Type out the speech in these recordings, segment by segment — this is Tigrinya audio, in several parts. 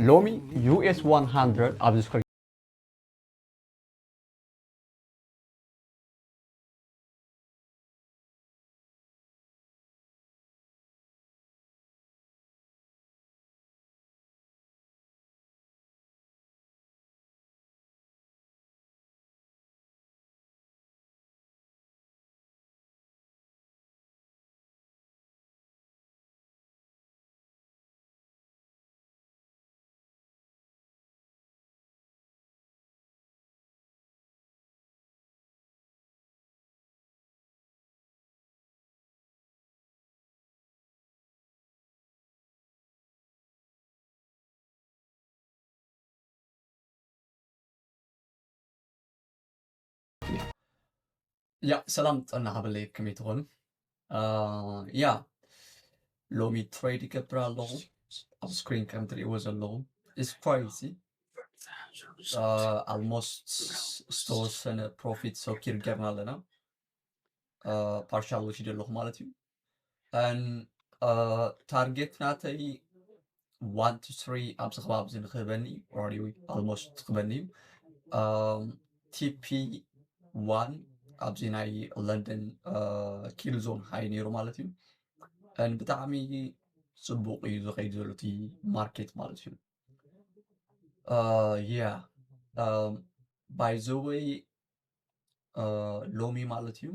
ሎሚ ዩ ኤስ ዋን ሃንድረድ ኣብዚ ስክሪን ያ ሰላም ጥዕና ሃበለይ፣ ከመይ ትኾኑ? ያ ሎሚ ትሬድ ይገብር ኣለኹ። ኣብ ስክሪን ከም ትርእይዎ ዘለኹም is crazy. Almost ዝተወሰነ ፕሮፊት ሰኪር ጌርና ኣለና። ፓርሻል ወሲደ ኣለኹ ማለት እዩ። And ታርጌት ናተይ ዋን ቱ ትሪ ኣብዚ ከባቢ እዚ ንክህበኒ already almost ክበኒ እዩ። ቲፒ ዋን ኣብዚ ናይ ለንደን ኪል ዞን ሃይ ነይሩ ማለት እዩ። And ብጣዕሚ ፅቡቅ እዩ ዝኸይድ ዘሎ እቲ ማርኬት ማለት እዩ። ያ ባይ ዘ ወይ ሎሚ ማለት እዩ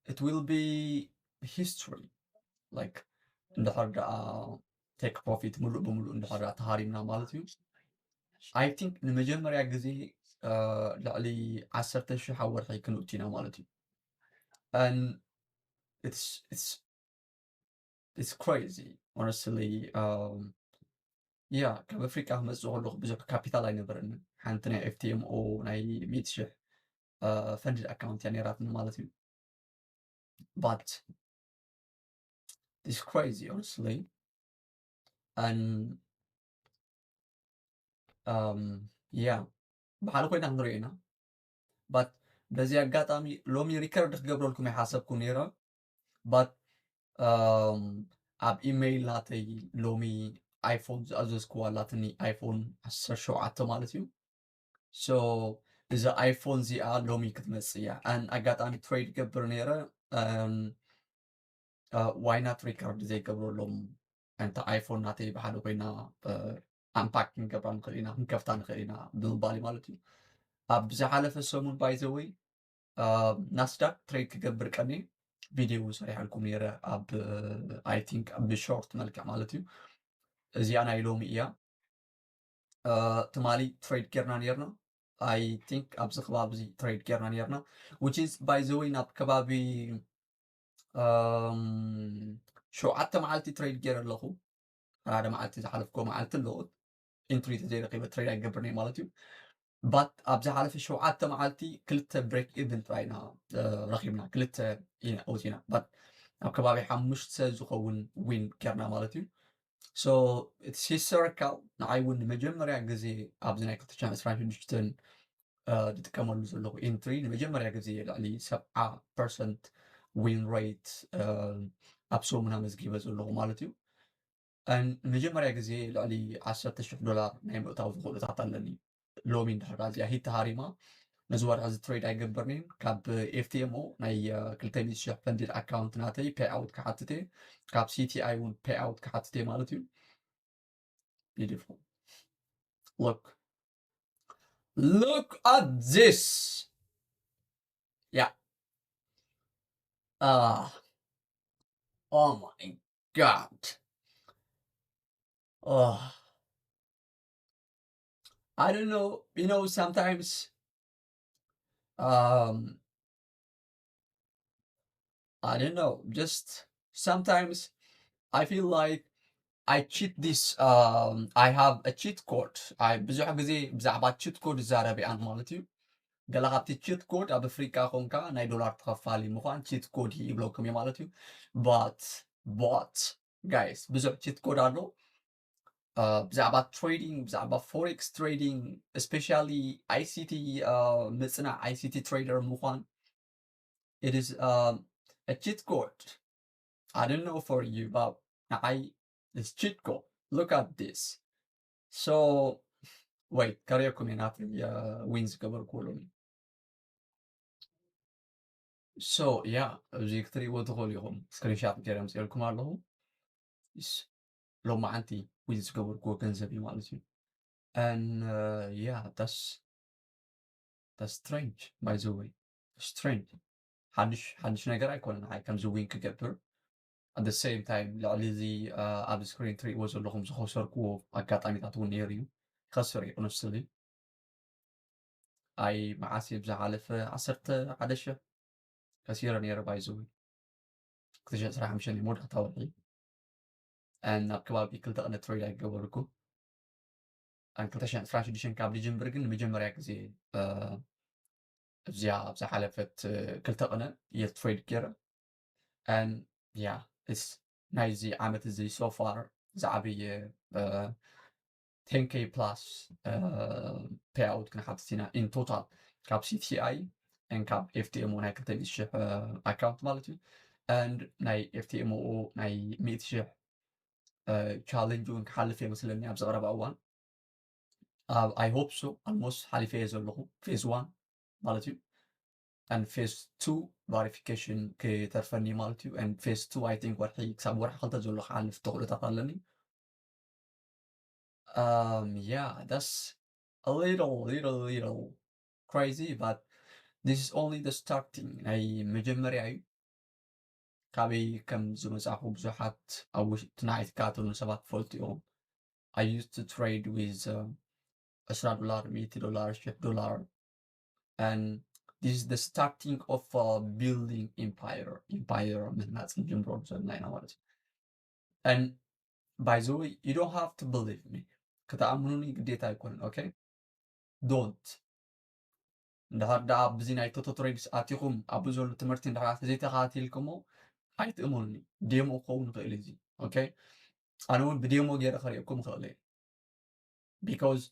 it will be history. Like እንድሕር ደኣ ቴክ ፕሮፊት ሙሉእ ብሙሉእ እንድሕር ደኣ ተሃሪምና ማለት እዩ። I think ንመጀመርያ ግዜ ልዕሊ ዓሰርተ ሺሕ ኣብ ወርሒ ክንእቱ ኢና ማለት እዩ። And it's it's it's crazy, honestly. ያ ካብ ኣፍሪቃ ክመፅእ ከለኹ ብዙሕ ካፒታል ኣይነበረንን። ሓንቲ ናይ ኤፍቲኤምኦ ናይ ሚእቲ ሺሕ ፈንድድ ኣካውንት እያ ነይራትኒ ማለት እዩ። But it's crazy, honestly. And ያ ብሓደ ኮይና ክንሪኦ ኢና። But በዚ ኣጋጣሚ ሎሚ ሪከርድ ክገብረልኩም ይሓሰብኩ ነይረ። But ኣብ ኢሜይል ናተይ ሎሚ ኣይፎን ዝኣዘዝኩዋ ኣላትኒ፣ ኣይፎን ዓሰርተ ሸውዓተ ማለት እዩ። So እዛ ኣይፎን እዚኣ ሎሚ ክትመፅእ እያ። And ኣጋጣሚ ትሬድ ገብር ነይረ። ዋይናት ሪከርድ ዘይገብረሎም? እንተ ኣይፎን ናተይ ብሓደ ኮይና ኣምፓክ ክንገብራ ንኽእል ኢና፣ ክንከፍታ ንኽእል ኢና ብምባል ማለት እዩ። ኣብ ዝሓለፈ ሰሙን ባይ ዘ ወይ ናስዳክ ትሬድ ክገብር ቀኒ ቪዲዮ ሰሪሐልኩም ነይረ ኣብ I think ብሾርት መልክዕ ማለት እዩ። እዚኣ ናይ ሎሚ እያ። ትማሊ ትሬድ ጌርና ነርና። I think ኣብዚ ከባቢ እዚ ትሬድ ጌርና ነርና። Which is by the way ናብ ከባቢ ሸውዓተ መዓልቲ ትሬድ ጌረ ኣለኹ። ሓደ መዓልቲ ዝሓለፍኮ መዓልቲ ኣለኹ ኢንትሪ ተዘይረኪበ ትሬድ ኣይገብርኒ ማለት እዩ። But ኣብ ዝሓለፈ ሸውዓተ መዓልቲ ክልተ ብሬክ ኢቨን ጥራይ ኢና ረኪብና፣ ክልተ ኢና ወፂና። But ኣብ ከባቢ ሓሙሽተ ዝኸውን ዊን ጌርና ማለት እዩ። So it's historical። ንዓይ እውን ንመጀመርያ ግዜ ኣብዚ ናይ ክልተ ሽሕን ዕስራን ሽዱሽተን ዝጥቀመሉ ዘለኹ ኢንትሪ ንመጀመርያ ግዜ ልዕሊ ሰብዓ ፐርሰንት ዊን ሬት ኣብ ሰሙን ኣመዝጊበ ዘለኹ ማለት እዩ። ንመጀመርያ ግዜ ልዕሊ ዓሰርተ ሽሕ ዶላር ናይ ምእታው ዝኽእሉታት ኣለኒ። ሎሚ እንድሕር እዚኣ ሂት ተሃሪማ ነዚ ወርሒ እዚ ትሬድ ኣይገብርኒን። ካብ ኤፍቲኤምኦ ናይ ክልተ ሚእቲ ሽሕ ፈንድድ ኣካውንት ናተይ ፔይ ኣውት ክሓትት እየ፣ ካብ ሲቲኣይ እውን ፔይ ኣውት ክሓትት እየ ማለት እዩ። Beautiful. Look. Look at this. Yeah. Ah. Oh my God. Oh. I don't know. You know, sometimes um I don't know. Just sometimes I feel like I cheat this. Um, I have a cheat code. I ብዙሕ ግዜ ብዛዕባ ቺት ኮድ ይዛረብ እየ ማለት እዩ። ገለ ካብቲ ቺት ኮድ ኣብ ኣፍሪቃ ኮንካ ናይ ዶላር ተኸፋሊ ምዃን ቺት ኮድ ይብለኩም እዩ ማለት እዩ። But but guys ብዙሕ ቺት ኮድ ኣሎ። ብዛዕባ ትሬዲንግ፣ ብዛዕባ ፎሬክስ ትሬዲንግ፣ ስፔሻሊ ኣይሲቲ ምፅናዕ፣ ኣይሲቲ ትሬደር ምዃን it is a cheat code. I don't know for you, but ንዓይ it's cheat code. Look at this. So wait, ከርእየኩም እየ ናተይ win ዝገበርኩዎ ሎሚ። So yeah፣ እዚ ክትርእይዎ ትኽእሉ ኢኹም። Screenshot ገይረ ኣምፅኤልኩም ኣለኹ። ሎማዓንቲ win ዝገበርኩዎ ገንዘብ እዩ ማለት እዩ። And yeah, that's that's strange, by the way. Strange. ሓድሽ ሓድሽ ነገር ኣይኮነን። ኣይ ከምዚ win ክገብር፣ at the same time ልዕሊ እዚ ኣብ screen ትርእይዎ ዘለኹም ዝኸሰርኩዎ ኣጋጣሚታት እውን ነይሩ እዩ። ይኸስር እዩ፣ honestly። ኣይ መዓስ እዩ ብዝሓለፈ ዓሰርተ ሓደ ሽሕ ከሲረ ነይረ፣ by the way። ክልተ ሽሕ ዕስራን ሓሙሽተን እዩ መወዳእታ ወርሒ። And ኣብ ከባቢ ክልተ ቅነ trade ኣይገበርኩ። And ክልተ ሽሕ ዕስራን ሽዱሽተን ካብ ዝጅምር ግን ንመጀመርያ ግዜ ኣብዚኣ ኣብ ዝሓለፈት ክልተ ቅነ እየ trade ገይረ። And yeah, it's ናይዚ ዓመት እዚ so far ዝዓበየ ten K plus payout ክንሓትት ኢና in total፣ ካብ C T I and ካብ F T M O ናይ ክልተ ሚእቲ ሽሕ account ማለት እዩ። And ናይ F T M O ናይ ሚእቲ ሽሕ challenge እውን ክሓልፍ እየ መስለኒ ኣብዚ ቀረባ እዋን። I hope so። Almost ሓሊፈ እየ ዘለኹ phase one ማለት እዩ። And phase two verification ክተርፈኒ ማለት እዩ። And phase two I think ወርሒ ክሳብ ወርሒ ክልተ ዘሎ ክሓልፍ ተኽእሎታት ኣለኒ። Um, yeah, that's a little, little, little crazy, but this is only the starting. ናይ መጀመርያ እዩ። ካበይ ከም ዝመጻኹ ብዙሓት ኣብ ውሽጢ ናይቲ ዝከታተሉኒ ሰባት ፈልጡ እዮም። I used to trade with ዕስራ ዶላር፣ ሚእቲ ዶላር፣ ሽሕ ዶላር። And this is the starting of building empire. Empire ምህናጽ ንጅምሮ ዘለና ኢና ማለት እዩ። And by the way, you don't have to believe me. ክትኣምኑኒ ግዴታ ኣይኮነን። Okay? Don't። እንድሕር ደኣ ኣብዚ ናይ ቶቶ ትሬድስ ኣቲኹም ኣብኡ ዘሎ ትምህርቲ እንድሕር ዘይተኸታቲልኩሞ ኣይትእመኑኒ። ዴሞ ክኸውን ይኽእል እዚ። Okay? ኣነ እውን ብዴሞ ገይረ ከርእየኩም ይኽእል እየ። Because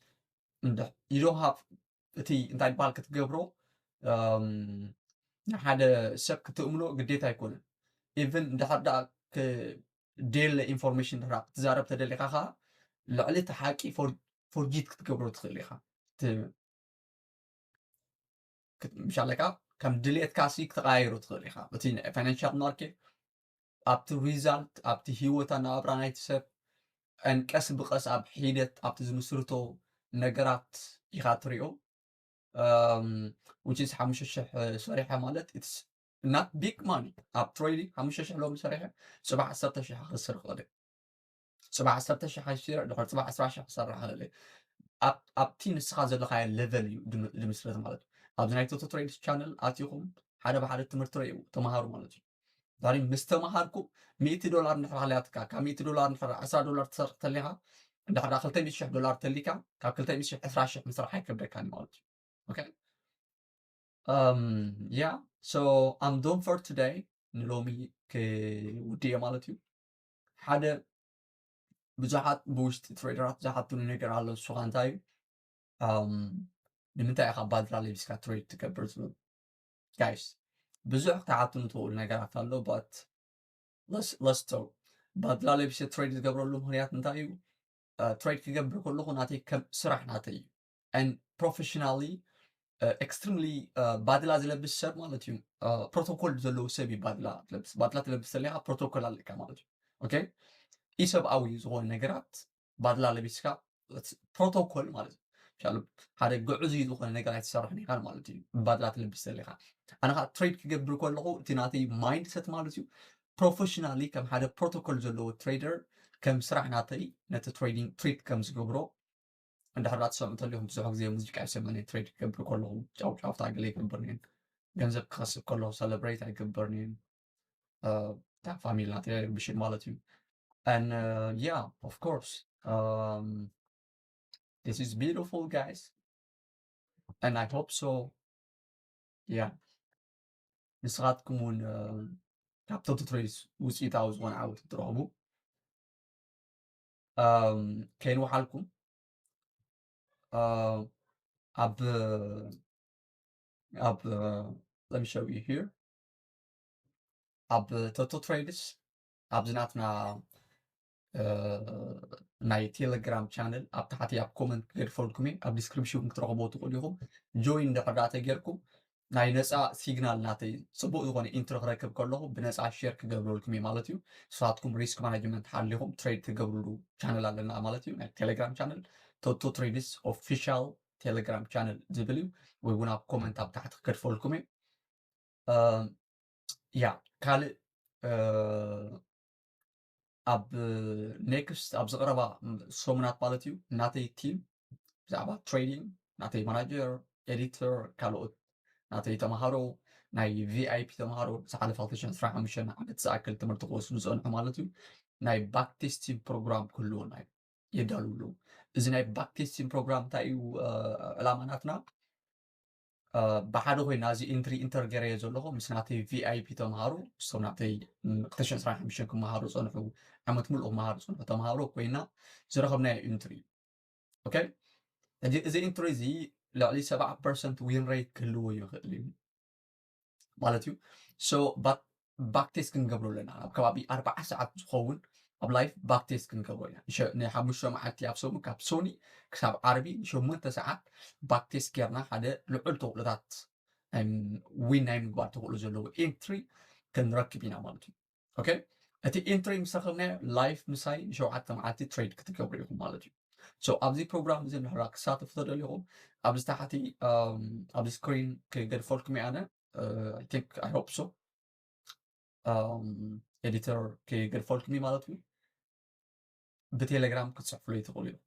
you don't have እቲ እንታይ ይበሃል ክትገብሮ ንሓደ ሰብ ክትእምኖ ግዴታ ኣይኮነን። Even እንድሕር ደኣ ደለ information ክትዛረብ ተደሊኻ ከዓ ልዕሊ እቲ ሓቂ forget ክትገብሮ ትኽእል ኢኻ። ምሻለካ ከም ድሌትካ ሲ ክትቀያይሮ ትኽእል ኢኻ። እቲ financial market ኣብቲ result ኣብቲ ህይወት ኣነባብራ ናይቲ ሰብ ቀስ ብቀስ ኣብ ሒደት ኣብቲ ዝምስርቶ ነገራት ኢኻ ትሪኦ። Which is ሓሙሽተ ሽሕ ሰሪሐ ማለት it's not big money ኣብ trading። ሓሙሽተ ሽሕ ሎሚ ሰሪሐ ጽባሕ ዓሰርተ ሽሕ ክስር ክእል። ጽባሕ ዓሰርተ ሽሕ ሓሽረ ድሕሪ ጽባሕ ዕስራ ሽሕ ክሰርሕ ክእል። ኣብቲ ንስኻ ዘለኻዮ level እዩ ዝምስረት ማለት እዩ። ኣብዚ ናይ ቶቶ ትሬድስ channel ኣቲኹም ሓደ ብሓደ ትምህርቲ ርእዩ ተምሃሩ ማለት እዩ። ዛሬ ምስ ተምሃርኩ ሚእቲ ዶላር እንድሕር ሃልያትካ ካብ ሚእቲ ዶላር እንድሕር ዕስራ ዶላር ትሰርሕ ተሊኻ እንድሕር ክልተ ሚእቲ ሽሕ ዶላር ተሊካ ካብ ክልተ ሚእቲ ሽሕ ዕስራ ሽሕ ምስራሕ ኣይከብደካን ማለት እዩ። Okay? Yeah, so I'm done for today. ንሎሚ ክውድእ እየ ማለት እዩ። ሓደ ብዙሓት ብውሽጢ ትሬደራት ዝሓቱኒ ነገር ኣሎ። ንሱ ኸ እንታይ እዩ? ንምንታይ ኢኻ ባድላ ለቢስካ ትሬድ ትገብር ዝብል? Guys፣ ብዙሕ ክትሓቱኒ ትኽእሉ ነገራት ኣሎ። But let's talk። ባድላ ለቢሰ ትሬድ ዝገብረሉ ምኽንያት እንታይ እዩ? ትሬድ ክገብር ከለኹ ናተይ ከም ስራሕ ናተይ እዩ። And professionally extremely ባድላ ዝለብስ ሰብ ማለት እዩ። ፕሮቶኮል ዘለዎ ሰብ እዩ ባድላ ትለብስ። ባድላ ትለብስ ተለካ ፕሮቶኮል ኣለካ ማለት እዩ። Okay? ኢሰብኣዊ ዝኾነ ነገራት ባድላ ለቢስካ ፕሮቶኮል ማለት እዩ። ሓደ ግዕዙይ ዝኾነ ነገር ኣይትሰርሕን ኢኻ ማለት እዩ። ባድላ ትለብስ ተለካ ኣነ ከዓ ትሬድ ክገብር ከለኹ እቲ ናተይ mindset ማለት እዩ professionally ከም ሓደ ፕሮቶኮል ዘለዎ ትሬደር ከም ስራሕ ናተይ ነቲ ትሬዲንግ ትሪት ከም ዝገብሮ እንድሕር ትሰምዑ እንተሊኹም ብዙሕ ግዜ ሙዚቃ ይሰምዕን ትሬድ ክገብር ከለኹ ጫውጫውታ ገለ ይገብር ነን። ገንዘብ ክኸስብ ከለኹ ሰለብሬት ኣይገብርን እየን። እታ ፋሚሊ ናተይ ኣይርብሽን ማለት እዩ። And yeah, of course, this is beautiful, guys, and I hope so. Yeah, ንስኻትኩም እውን ካብ ቶቶ ትሬድስ ውፅኢታዊ ዝኾነ ዓወት ትረኽቡ። ከይንውሓልኩም ኣብ ኣብ let me show you here ኣብ ቶቶ ትሬድስ ኣብዚ ናትና ናይ ቴሌግራም ቻነል ኣብ ታሕቲ ኣብ ኮመንት ክገድፈልኩም እየ። ኣብ ዲስክሪፕሽን ክትረኽቦ ትኽእሉ ኢኹም። ጆይን እንድሕር ዳኣ ተጌርኩም ናይ ነፃ ሲግናል ናተይ ፅቡቅ ዝኾነ ኢንትሪ ክረክብ ከለኹ ብነፃ ሼር ክገብረልኩም እየ ማለት እዩ። ንስኻትኩም ሪስክ ማናጅመንት ሓሊኹም ትሬድ ትገብርሉ ቻነል ኣለና ማለት እዩ። ናይ ቴሌግራም ቻነል ቶቶ ትሬድስ ኦፊሻል ቴሌግራም ቻነል ዝብል እዩ። ወይ እውን ኣብ ኮመንት ኣብ ታሕቲ ክገድፈልኩም እየ። ያ ካልእ ኣብ ኔክስት ኣብ ዝቕረባ ሰሙናት ማለት እዩ ናተይ ቲም ብዛዕባ ትሬዲንግ ናተይ ማናጀር ኤዲተር ካልኦት ናተይ ተምሃሮ ናይ ቪኣይፒ ተምሃሮ ዝሓለፈ ክልተ ሽሕን ዕስራን ሓሙሽተን ዓመት ዝኣክል ትምህርቲ ክወስዱ ዝፀንሑ ማለት እዩ ናይ ባክ ቴስቲንግ ፕሮግራም ክህልወና እዩ የዳሉ ኣለዉ። እዚ ናይ ባክ ቴስቲንግ ፕሮግራም እንታይ እዩ ዕላማ ናትና? ብሓደ ኮይና እዚ ኢንትሪ ኢንተር ገይረዮ ዘለኹ ምስ ናተይ ቪኣይፒ ተምሃሮ ምስቶም ናተይ ክልተ ሽሕን ዕስራን ሓሙሽተን ክመሃሩ ዝፀንሑ ዓመት ሙሉእ ክመሃሩ ዝፀንሑ ተምሃሮ ኮይና ዝረኸብናዮ ኢንትሪ እዩ። ኦኬ ሕጂ እዚ ኢንትሪ እዚ ልዕሊ ሰብዓ ፐርሰንት ዊን ሬት ክህልዎ ይኽእል እዩ ማለት እዩ። ሶ ባክቴስት ክንገብሮ ኣለና ኣብ ከባቢ ኣርባዓ ሰዓት ዝኸውን ኣብ ላይፍ ባክቴስት ክንገብሮ ኢና። ንሓሙሽተ መዓልቲ ኣብ ሰሙን ካብ ሶኒ ክሳብ ዓርቢ ንሸሞንተ ሰዓት ባክቴስት ጌርና ሓደ ልዑል ተኽእሎታት ዊን ናይ ምግባር ተኽእሎ ዘለዎ ኢንትሪ ክንረክብ ኢና ማለት እዩ። ኦኬ እቲ ኢንትሪ ምስ ረኸብናዮ ላይፍ ምሳይ ንሸውዓተ መዓልቲ ትሬድ ክትገብሩ ኢኹም ማለት እዩ። ሶ ኣብዚ ፕሮግራም እዚ እንድሕራ ክሳተፉ ተደሊኹም ኣብዚ ታሕቲ ኣብዚ ስክሪን ክገድፈልኩም እየ ኣነ። I think I hope so ኤዲተር ክገድፈልኩም እዩ ማለት እዩ። ብቴሌግራም ክትፅሕፉለይ ትኽእሉ ኢኹም።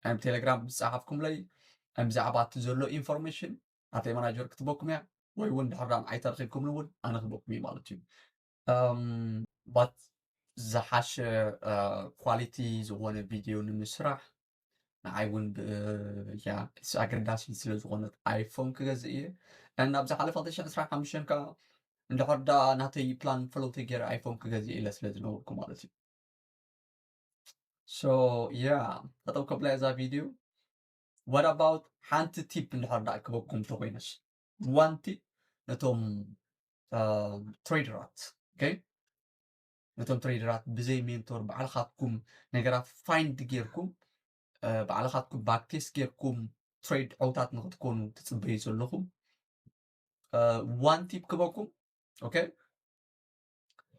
ብቴሌግራም ምስ ፀሓፍኩምለይ ብዛዕባ እቲ ዘሎ ኢንፎርሜሽን ናተይ ማናጀር ክትበኩም እያ ወይ እውን ድሕር ዳኣ ንዓይ ተረኺብኩም እውን ኣነ ክበኩም እዩ ማለት እዩ። ባት ዝሓሸ ኳሊቲ ዝኾነ ቪድዮ ንምስራሕ ንዓይ እውን ያ ኣገዳሲ ስለ ዝኾነት ኣይፎን ክገዝእ እየ። እና ኣብዚ ሓለፈ ክልተ ሽሕን ዕስራን ሓሙሽተን ከዓ እንድሕር ዳ ናተይ ፕላን ፈለውተይ ገይረ ኣይፎን ክገዝእ ኢለ ስለ ዝነበርኩ ማለት እዩ። ሶ ያ ጠጠው ከብላ እዛ ቪድዮ። What about ሓንቲ ቲፕ እንድሕር ዳ ክበኩም ተኮይነስ ዋን ቲፕ ነቶም ትሬደራት ነቶም ትሬደራት ብዘይ ሜንቶር ባዕልኻትኩም ነገራት ፋይንድ ጌርኩም ባዕልኻትኩም ባክቴስት ጌርኩም ትሬድ ዕውታት ንክትኮኑ ትፅበዩ ዘለኹም ዋን ቲፕ ክበኩም። ኦኬ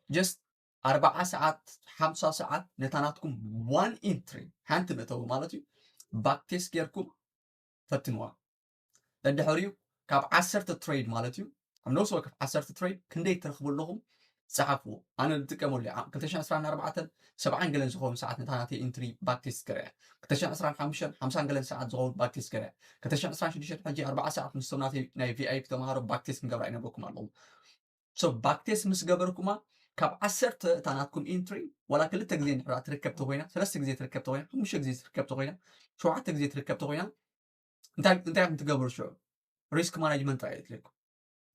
ጀስት ኣርባዓ ሰዓት ሓምሳ ሰዓት ነታ ናትኩም ዋን ኢንትሪ ሓንቲ መእተዊ ማለት እዩ ባክቴስት ጌርኩም ፈትንዋ። እንድሕሪኡ ካብ ዓሰርተ ትሬድ ማለት እዩ ኣብ ነብሲ ወከፍ ዓሰርተ ትሬድ ክንደይ ትረኽቡ ኣለኹም ፀሓፍዎ። ኣነ ዝጥቀመሉ ክልተ ሽሕን ዕስራን ኣርባዕተን ሰብዓን ገለን ዝኸውን ሰዓት ነታ ናተይ ኢንትሪ ባክቴስት ገርያ ክልተ ሽሕን ዕስራን ሓሙሽተን ሓምሳን ገለን ሰዓት ዝኸውን ባክቴስት ገርያ ክልተ ሽሕን ዕስራን ሽዱሽተን ሕጂ ኣርባዓ ሰዓት ምስቶም ናተይ ናይ ቪኣይፒ ተምሃሮ ባክቴስት ክንገብራ ይነብረኩም ኣለኹ። ሶ ባክቴስት ምስ ገበርኩማ ካብ ዓሰርተ እታ ናትኩም ኢንትሪ ዋላ ክልተ ግዜ እንድሕራ ትርከብ ተኮይና ሰለስተ ግዜ ትርከብ ተኮይና ሓሙሽተ ግዜ ትርከብ ተኮይና ሸውዓተ ግዜ ትርከብ ተኮይና እንታይ እንታይ ኢኹም ትገብሩ ሽዑ? ሪስክ ማናጅመንት ጥራይ የድልየኩም።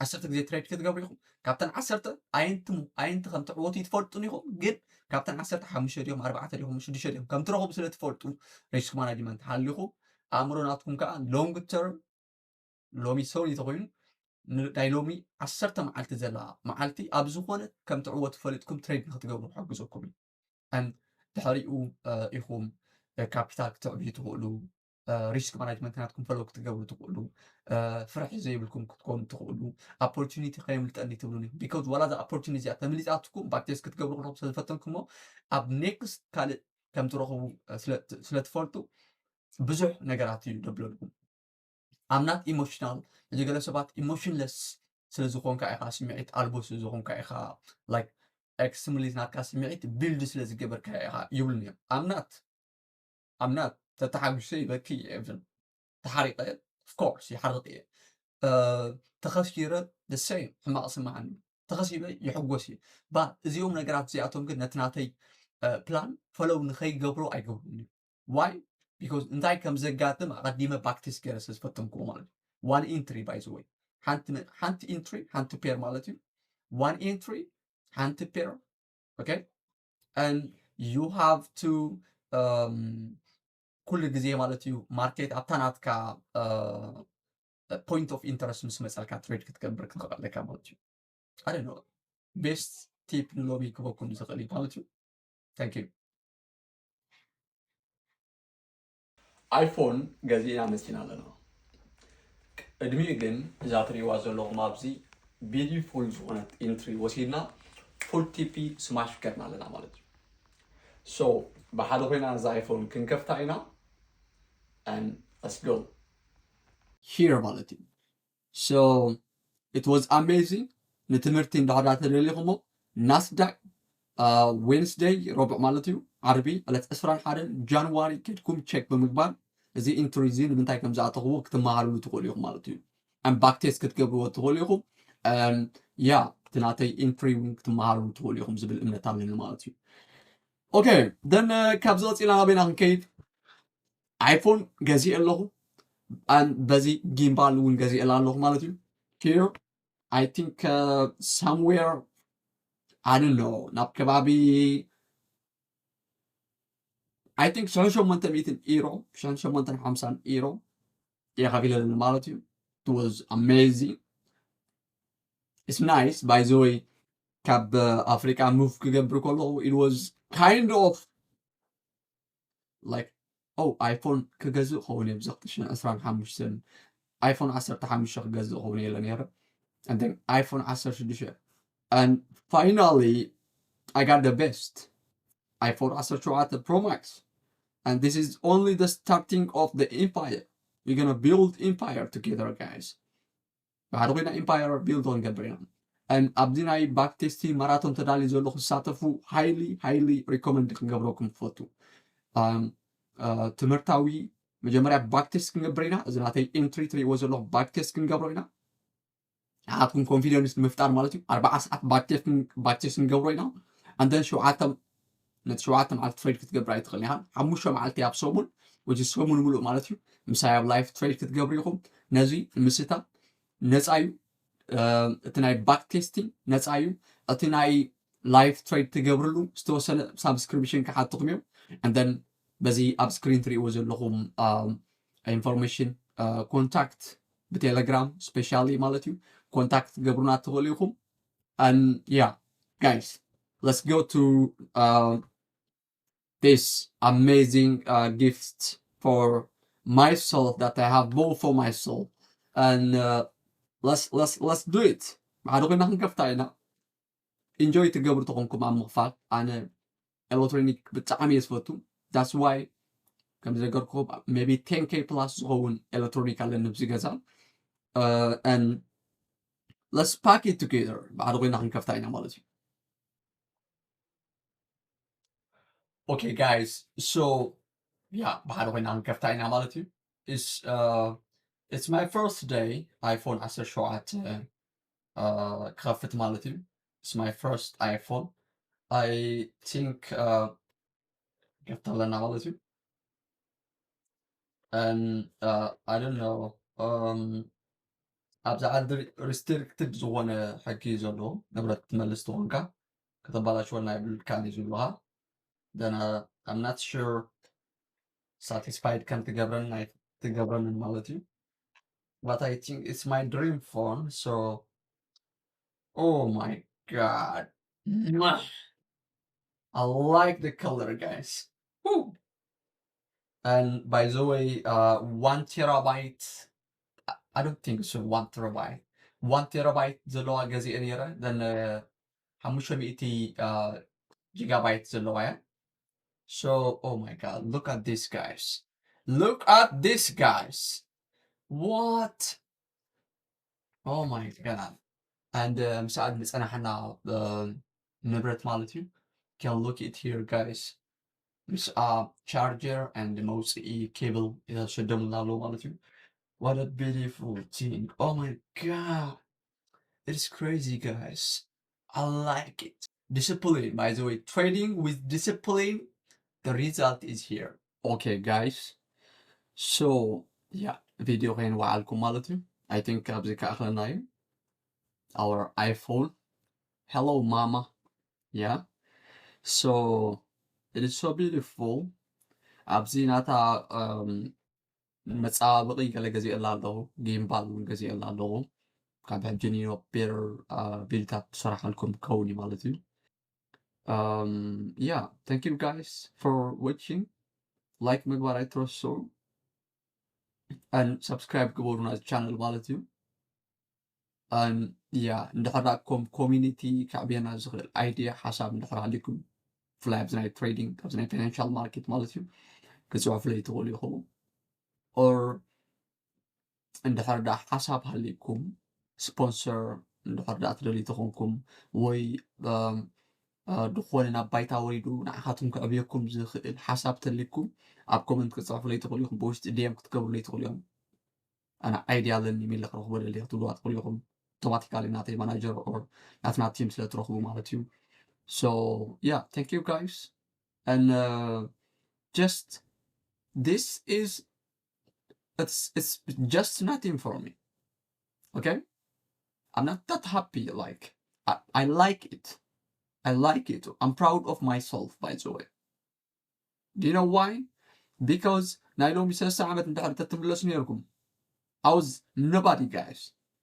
ዓሰርተ ግዜ ትሬድ ክትገብሩ ኢኹም። ካብተን ዓሰርተ ኣየንቲ ኣየንቲ ከም ትዕወቱ ይትፈልጡን ኢኹም፣ ግን ካብተን ዓሰርተ ሓሙሽተ ድዮም ኣርባዕተ ድዮም ሽዱሽተ ድዮም ከም ትረኽቡ ስለ ትፈልጡ ሪስክ ማናጅመንት ሃሊኹም ኣእምሮ ናትኩም ከዓ ሎንግ ተርም ሎሚ ሰው እንተኮይኑ ናይ ሎሚ ዓሰርተ መዓልቲ ዘላ መዓልቲ ኣብ ዝኾነ ከም ትዕወቱ ፈሊጥኩም ትሬድ ንክትገብሩ ክሕግዘኩም እዩ። ድሕሪኡ ኢኹም ካፒታል ክተዕብዩ ትኽእሉ፣ ሪስክ ማናጅመንት ናትኩም ፈለው ክትገብሩ ትኽእሉ፣ ፍርሒ ዘይብልኩም ክትኮኑ ትኽእሉ። ኦፖርቹኒቲ ከየምልጠኒ ትብሉን ኢኹም። ቢካዝ ዋላ እዛ ኦፖርቹኒቲ እዚኣ ተምሊጣትኩም ባክቴስ ክትገብሩ ከለኹም ስለዝፈተንኩሞ ኣብ ኔክስት ካልእ ከም ትረኽቡ ስለትፈልጡ ብዙሕ ነገራት እዩ ደብለልኩም። I'm not emotional። ሕጂ ገለ ሰባት ኢሞሽንለስ ስለ ዝኾንካ ኢኻ ስምዒት ኣልቦ ስለ ዝኾንካ ኢኻ like ኤክስትሪምሊ ናትካ ስምዒት ቢልድ ስለ ዝገበርካ ኢኻ ይብሉን እዮም። I'm not I'm not ተተሓጒሰ ይበኪ እየ even ተሓሪቐ of course ይሓርቕ እየ ተኸሲረ the same ሕማቕ ስምዓኒ ተኸሲበ ይሕጎስ እየ ባ እዚኦም ነገራት እዚኣቶም ግን ነቲ ናተይ ፕላን ፈለው ንኸይገብሮ ኣይገብሩን እዩ why because እንታይ ከም ዘጋጥም ኣቐዲመ ባክቴስ ገይረ ስለ ዝፈተንክዎ ማለት እዩ one entry by the way ሓንቲ ኢንትሪ ሓንቲ ፔር ማለት እዩ one entry ሓንቲ ፔር okay and you have to ኩሉ ግዜ ማለት እዩ ማርኬት ኣብታ ናትካ point of interest ምስ መፀልካ ትሬድ ክትገብር ክኽእለካ ማለት እዩ ሓደ ነው best tip ንሎሚ ክበኩም ዝኽእል እዩ ማለት እዩ thank you ኣይፎን ገዚእና መፂና ኣለና። ቅድሚኡ ግን እዛ ትሪእዋ ዘለኹም ኣብዚ ቢዩቲፉል ዝኾነት ኢንትሪ ወሲድና ፉል ቲፒ ስማሽ ገርና ኣለና ማለት እዩ። So ብሓደ ኮይና እዛ ኣይፎን ክንከፍታ ኢና። And let's go here ማለት እዩ። So it was amazing። ንትምህርቲ እንድሕር ዳ ተደሊኹሞ ናስዳቅ ዌንስደይ ረቡዕ ማለት እዩ ዓርቢ ዕለት ዕስራን ሓደን ጃንዋሪ ከድኩም ቸክ ብምግባር እዚ ኢንትሪ እዚ ንምንታይ ከም ዝኣተኽዎ ክትመሃርሉ ትኽእሉ ኢኹም ማለት እዩ። And ባክቴስት ክትገብርዎ ትኽእሉ ኢኹም። ያ እቲ ናተይ ኢንትሪ እውን ክትመሃርሉ ትኽእሉ ኢኹም ዝብል እምነት ኣለኒ ማለት እዩ። ኦኬ፣ ደን ካብ ዝቐፂልና ናበይና ክንከይድ? ኣይፎን ገዚእ ኣለኹ። በዚ ጊምባል እውን ገዚእላ ኣለኹ ማለት እዩ። Here I think somewhere I don't know ናብ ከባቢ I think ሽሕን ሸሞንተ ሚእትን ኢሮ ሽሕን ሸሞንተን ሓምሳን ኢሮ እየ ከፊለኒ ማለት እዩ። It was amazing. It's nice by the way። ካብ ኣፍሪቃ ሙቭ ክገብር ከለኹ it was kind of like oh ኣይፎን ክገዝእ ከውን እየ ብዘኽትሽን ዕስራን ሓሙሽተን ኣይፎን ዓሰርተ ሓሙሽተ ክገዝእ ከውን እየ ነረ። And then ኣይፎን ዓሰርተ ሽዱሽተ and finally I got the best ኣይፎን ዓሰርተ ሸውዓተ Pro Max. And this is only the starting of the empire. We're gonna build empire together, guys. ብሓደ ኮይና ኢምፓየር ቢልድ ክንገብር ኢና። ኣብዚ ናይ ባክቴስቲ ማራቶን ተዳልዩ ዘለኹ ዝሳተፉ ሃይሊ ሃይሊ ሪኮመንድ ክንገብረኩም ክፈቱ። ትምህርታዊ መጀመርያ ባክቴስት ክንገብር ኢና። እዚ ናተይ ኢንትሪ ትሪእዎ ዘለኹ ባክቴስት ክንገብሮ ኢና። ንዓትኩም ኮንፊደንስ ንምፍጣር ማለት እዩ። ኣርባዓ ሰዓት ባክቴስት ክንገብሮ ኢና። ኣንተን ሸውዓተ ነቲ ሸውዓተ መዓልቲ ትሬድ ክትገብር ኣይትኽእል ኢኻ። ሓሙሽተ መዓልቲ ኣብ ሰሙን ወይ ሰሙን ሙሉእ ማለት እዩ። ምሳይ ኣብ ላይፍ ትሬድ ክትገብሩ ኢኹም። ነዚ ምስታ ነፃ እዩ። እቲ ናይ ባክ ቴስቲንግ ነፃ እዩ። እቲ ናይ ላይፍ ትሬድ ትገብርሉ ዝተወሰነ ሳብስክሪፕሽን ክሓትኹም እዮም። And then በዚ ኣብ ስክሪን ትሪእዎ ዘለኹም ኢንፎርሜሽን ኮንታክት ብቴሌግራም ስፔሻሊ ማለት እዩ ኮንታክት ትገብሩና ትኽእሉ ኢኹም። And yeah, guys, let's go to this amazing gift for myself that I have bought for myself. And let's let's let's do it. ብሓደ ኮይና ክንከፍታ ኢና። ኢንጆይ ትገብሩ ተኾንኩም ኣብ ምኽፋት ኣነ ኤሌክትሮኒክ ብጣዕሚ እየ ዝፈቱ። That's why ከም ዝነገርኩኹም maybe ten K plus ዝኸውን ኤሌክትሮኒክ ኣለኒ ኣብዚ ገዛ። And let's pack it together. ብሓደ ኮይና ክንከፍታ ኢና ማለት እዩ። Okay, guys, so yeah, ብሓደ ኮይና ክንከፍታ ኢና ማለት እዩ። It's uh, it's my first day ኣይፎን ዓሰርተ ሸውዓተ ክኸፍት ማለት እዩ። It's my first iPhone. I think uh, ከፍታ ኣለና ማለት እዩ። And uh, I don't know um, ኣብዚ ዓዲ ሪስትሪክትድ ዝኾነ ሕጊ እዩ ዘለዎ። ንብረት ትመልስ ትኾንካ ከተባላሽወና የብልካን እዩ ዝብሉኻ። Then uh, I'm not sure ሳቲስፋይድ ከም ትገብረን ኣይትገብረንን ማለት እዩ። But I think it's my dream phone, so oh my god. Mwah. I like the color, guys. Woo. And by the way, uh, one terabyte. I- I don't think so. One terabyte. One terabyte ዘለዋ ገዚኤ ነይረ። Then uh, ሓሙሽተ ሚእቲ uh, ጊጋባይት ዘለዋ እያ። So, oh my god, look at this, guys. Look at this, guys. What? Oh my god. And uh, ምስኣ ዝፀናሕና uh, ንብረት ማለት እዩ። Can look it here, guys. ምስኣ ቻርጀር and መውፅኢ ኬብል የተሸደሙና ኣለዉ ማለት እዩ። What a beautiful thing. Oh my god. It's crazy, guys. I like it. Discipline, by the way, trading with discipline, the result is here. Okay, guys. So, yeah, ቪድዮ ከይንወዓልኩም ማለት እዩ። I think ኣብዚ ከኣኽለና እዩ። Our iPhone. Hello, mama. Yeah. So, it is so beautiful. ኣብዚ ናታ um, መፀባበቒ ገለ ገዚኤላ ኣለኹ። ጊምባል እውን ገዚኤላ ኣለኹ። ካብ ሕጂ ንዮ ቤተር ቪድዮታት ትሰራሓልኩም ክኸውን እዩ ማለት እዩ። Um, yeah, thank you guys for watching. ላይክ ምግባር ኣይትረስዑ። and subscribe ግበሩና እዚ channel ማለት እዩ። ያ እንድሕር ደኣ ኮም ኮሚኒቲ ከዕብየና ዝኽእል idea ሓሳብ እንድሕር ሃሊኩም ብፍላይ ኣብዚ ናይ trading ኣብዚ ናይ financial market ማለት እዩ ክፅሕፉለይ ትኽእሉ ኢኹም። Or እንድሕር ደኣ ሓሳብ ሃሊኩም sponsor እንድሕር ደኣ ትደልዩ ተኾንኩም ወይ ዝኾነ ናብ ባይታ ወሪዱ ንዓኻትኩም ከዕብየኩም ዝኽእል ሓሳብ ተሊኩም ኣብ comment ክትፅሕፉለይ ትኽእሉ ኢኹም። ብውሽጢ DM ክትገብሩለይ ትኽእሉ እዮም። ኣነ idea ኣለኒ ሚለ ክረኽቦ ደሊ ክትብልዋ ትኽእሉ ኢኹም። Automatically ናተይ manager or ናትና team ስለ ትረኽቡ ማለት እዩ። So yeah, thank you guys and uh, just this is it's it's just nothing for me. Okay, I'm not that happy. Like I, I like it. I like it. I'm proud of myself, by the way. Do you know why? Because ናይ ሎሚ ሰለስተ ዓመት እንድሕር ተትምለሱ ነይርኩም I was nobody, guys.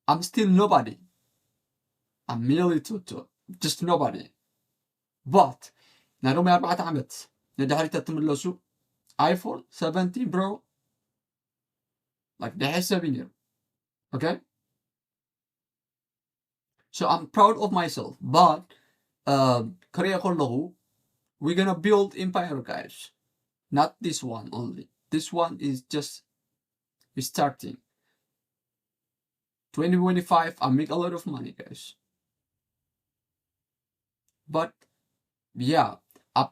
I'm still nobody. I'm merely Tutu, just nobody. But ናይ ሎሚ ኣርባዕተ ዓመት ንድሕሪት ተትምለሱ iPhone seventeen Pro like ደሐ ሰብ እዩ ነይሩ። Okay, so I'm proud of myself, but uh, ክሪኦ ከለኹ we're gonna build empire, guys. Not this one only. This one is just starting. Twenty twenty-five, I make a lot of money, guys. But yeah, ኣብ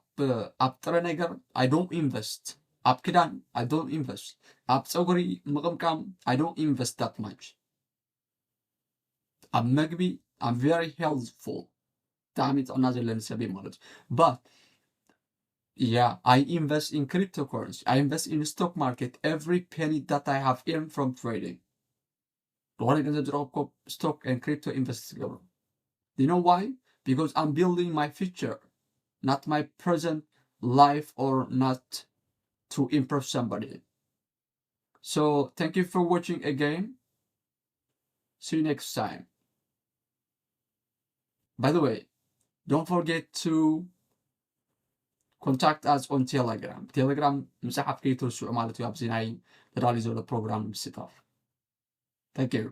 ኣብ ጥረ ነገር I don't invest. ኣብ ክዳን I don't invest. ኣብ ፀጉሪ ምቕምቃም I don't invest that much. ኣብ መግቢ I'm very healthful. ብጣዕሚ ጥዕና ዘለኒ ሰብ ማለት እዩ። But yeah, I invest in cryptocurrency. I invest in stock market. Every penny that I have earned from trading. ዝኾነ ገንዘብ ዝረኸብኮ stock and crypto invest ዝገብሮ። You know why? Because I'm building my future, not my present life or not to impress somebody. So thank you for watching again. See you next time. By the way, don't forget to contact us on Telegram. Telegram ምፅሓፍ ከይትርስዑ ማለት እዩ። ኣብዚ ናይ ተዳልዩ ዘሎ ፕሮግራም ምስታፍ። Thank you.